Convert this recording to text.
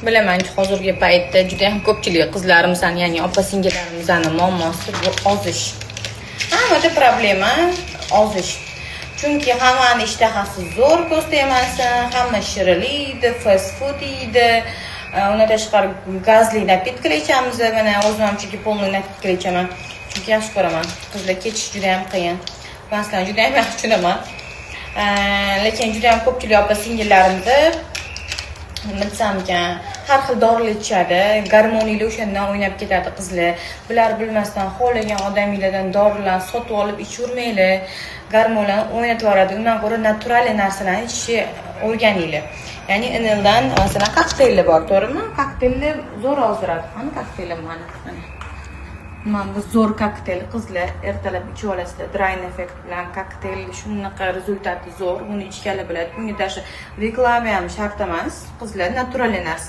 Bilamanki, hozirgi paytda juda ham ko'pchilik qizlarimizni, ya'ni opa singillarimizni muammosi bu ozish. Hammada problema ozish. Chunki hammani ishtahasi zo'r, ko'z tegmasin, hamma shirinlik yeydi, fast food yeydi. Undan tashqari gazli напитка lar ichamiz. Mana o'zim ham chunki полный напитка lar ichaman. Chunki yaxshi ko'raman. Qizlar, kechish juda ham qiyin. Man sizlarni juda ham yaxshi tushunaman. Lekin juda ham ko'pchilik opa singillarimizni, nima desam ekan, har xil dorilar ichishadi, gormoniylar o'shandan o'ynab ketadi. Qizlar, bular bilmasdan xohlagan odaminglardan dorilarni sotib olib ichavermanglar, gormonlarni o'ynatib yuboradi. Undan ko'ra натуральный narsalarni ichishni o'rganinglar. Ya'ni NLdan masalan kokteyllar bor, to'g'rimi? Kokteyllar zo'r ozdiradi. Qani kokteylim? Mana, mana. Mana bu zo'r kokteyl, qizlar, ertalab ichib olasizlar. Drain effekt bilan kokteyl shunaqa результат i zo'r. Buni ichganlar biladi. Bunga даже reklama ham shart emas. Qizlar, натуральный narsa.